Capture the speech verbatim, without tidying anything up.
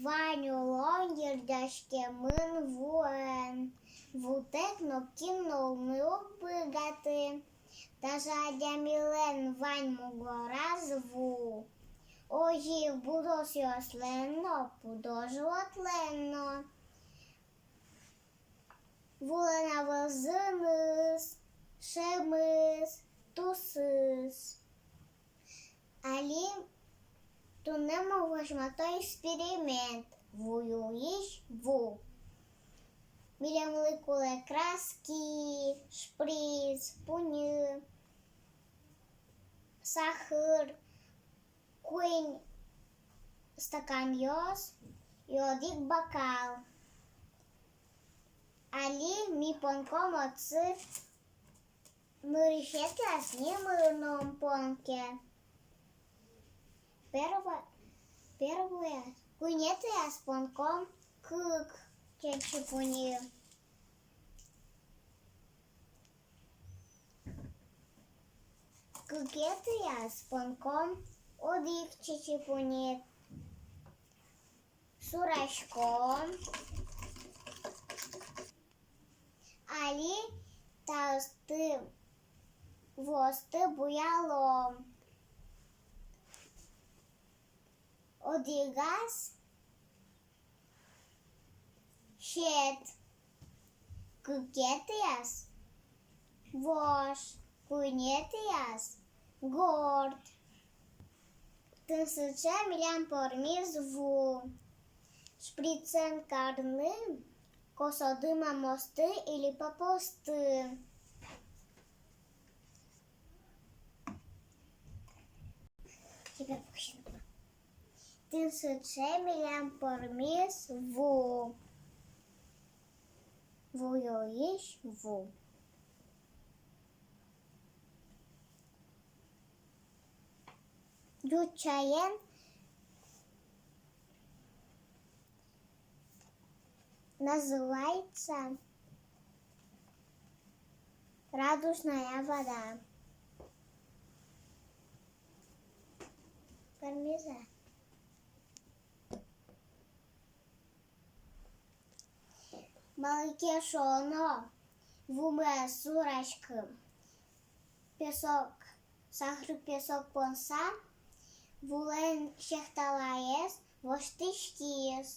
Вань улон йырӟаськемын вуэн. Вутэк нокин но улыны уг быгаты. Даже адямилэн вань мугораз ву. Озьы ик будосъёслэн но, пудо-животлэн но. Вулэн авылзыныз, шӧмыз, тусыз. Али туннэ ми возьматом эксперимент. Ву юись ву. Милемлы кулэ краски, шприц, пуньы, сахар, куинь стаканъёс и одӥг бокал. Али ми понком отчы нырысетӥяз нимын ум понке. Перво-, первое, куинетӥяз понком кык чечы пуньы. Кыкетӥяз понком одӥг чечы пуньы. Сураськом. Али таосты, вуосты буялом. Одӥгаз сьӧд, кыкетӥяз вож, куинетӥяз горд. Тынь сыӵе милям пӧрмиз ву. Шприцен карны косоды мамаосты или папаосты. Тынь сыӵе милям пӧрмиз ву. Ву юись ву. Ӟуч чаен называется радужная вода. Пӧрмиз-а? Малы ке шуоно, вумы ӧз сураськы. Песок, сахар песок понса, вулэн секталаез воштӥськиз.